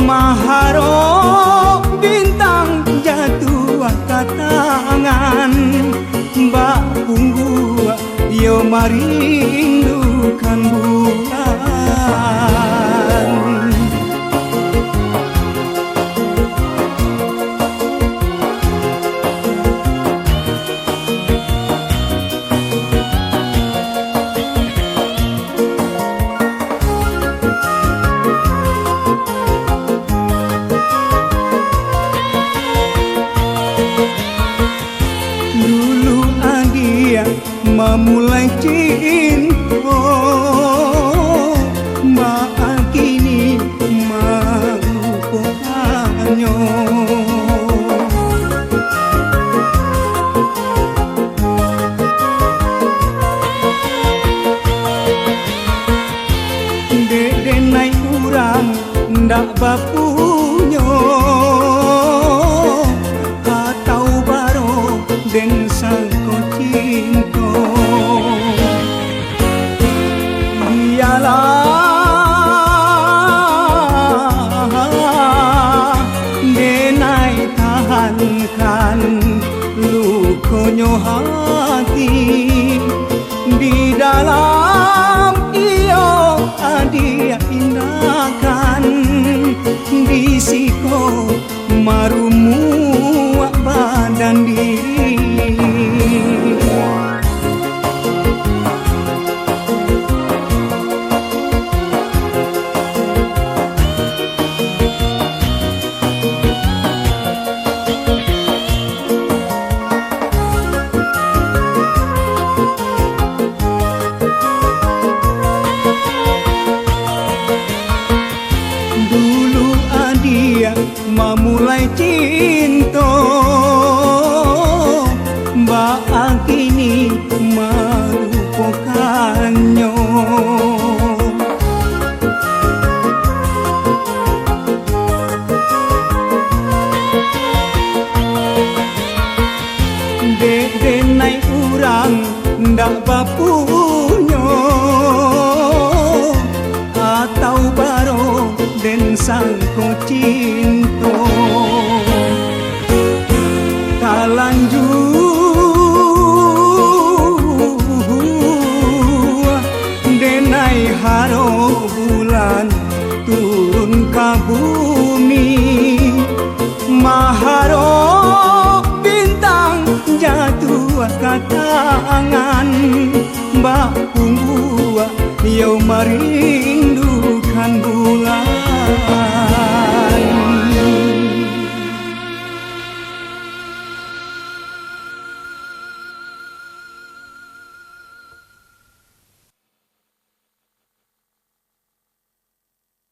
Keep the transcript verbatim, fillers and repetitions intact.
Maharok bintang jatuah ka tangan, bak pungguak iyo marindukan bulan. Dulu adiak mamulai cinto, baa kini malupokannyo. Dek denai urang ndak bapunyo, atau baro den sangko cinto. Bialah denai tahankan lukonyo hati, di dalam iyo adiak indakan, di siko marumuak badan diri. Dulu adiak mamulai cinto, baa kini malupokannyo. Dek denai urang ndak bapunyo, atau baro den sangko cinto. Talanjua denai harok bulan turun ka bumi, maharok